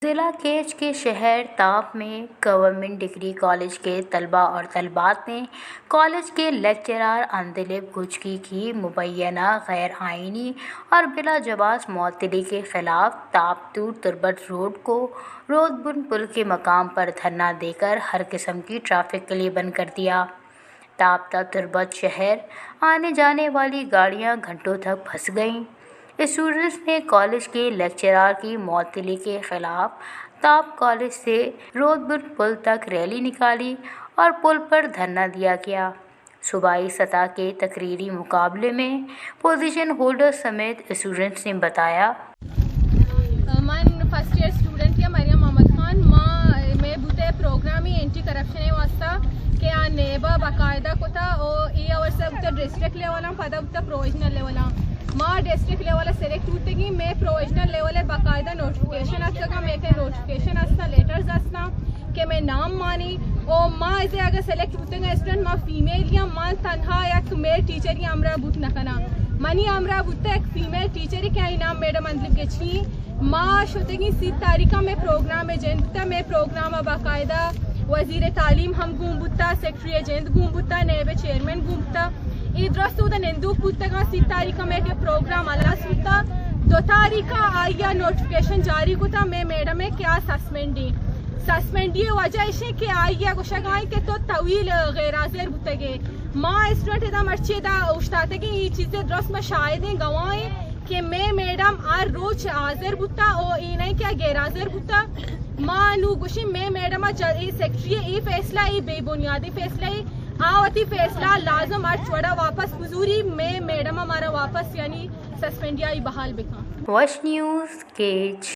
ضلع کیچ کے شہر تاپ میں گورنمنٹ ڈگری کالج کے طلبہ اور طالبات نے کالج کے لیکچرار عندلیب گچکی کی مبینہ غیر آئینی اور بلا جواز معطلی کے خلاف تاپ تو تربت روڈ کو رودبن پل کے مقام پر دھرنا دے کر ہر قسم کی ٹریفک کے لیے بند کر دیا۔ تاپ تا تربت شہر آنے جانے والی گاڑیاں گھنٹوں تک پھنس گئیں۔ اسٹوڈنٹس نے کالج کے لیکچرار کی معطلی کے خلاف تاپ کالج سے رودبن پل تک ریلی نکالی اور پل پر دھرنا دیا گیا۔ صوبائی سطح کے تقریری مقابلے میں پوزیشن ہولڈر سمیت اسٹوڈنٹس نے بتایا۔ من فرسٹ ایئر اسٹوڈنٹ یا مریم محمد خان۔ ما، میں بوتے پروگرامی اینٹی کرپشن واسطہ کہ آ نیبا باقاعدہ کتا او اے اور سب بوتا ڈسٹرکٹ لیولاں، پدا بوتا پروویژنل لیولاں۔ ما ڈسٹرکٹ لیول سلیکٹ بوتگیں، میں پروویژنل لیول باقاعدہ نوٹیفکیشن اتکا، میں کہ نوٹیفکیشن استا، لیٹرز استا کہ میں نام مانی او ما ازے اگر سلیکٹ بوتگیں اسٹوڈنٹ، ما فیمیل یا ما تنہا یک میل ٹیچر یا ہمراہ بوت نہ کنا۔ منی ہمراہ بوتا یک فیمیل ٹیچر کہ آئی نام میڈم اندلب گچکی۔ ما شتگیں سی تاریخ ءَ مئے پروگرام ءِ جند بوتا، مئے پروگرام ءَ باقاعدہ وزیر تعلیم ہم گون بوتا، سیکرٹری ءِ جند گون بوتا، نیب ءِ چیئرمین گون بوتا۔ اے درست اودا نندوک بوتگاں، سی تاریخ ءَ مئے کہ پروگرام ہلاس بوتا۔ دو تاریخ ءَ آئی ءَ نوٹیفکیشن جاری کتا، مئے میڈم ءِ کہ آ سسپینڈ ایں۔ سسپینڈی ءِ وجہ اش ایں کہ آئی ءَ گوشگا ایں کہ تو طویل غیر حاضر بوتگے۔ ما اسٹوڈنٹ ادا مرچی ادا اوشتاتگیں، اے چیز ءِ درست ما شاہد ایں، گواہ ایں۔ کہ مئے میڈم ہر روچ حاضر بوتا او اے نہ کہ غیر حاضر بوتا۔ ما نو گوشیں مئے میڈم ءَ جا-، اے سیکرٹری ءِ اے فیصلہ، اے بے بنیادیں فیصلہ اے، آ وتی فیصلہ لازم ہرچ وڑا واپس بزوری، مئے میڈم ءَ مارا واپس یعنی سسپینڈی ءَ بحال بکن۔ وش نیوز کیچ۔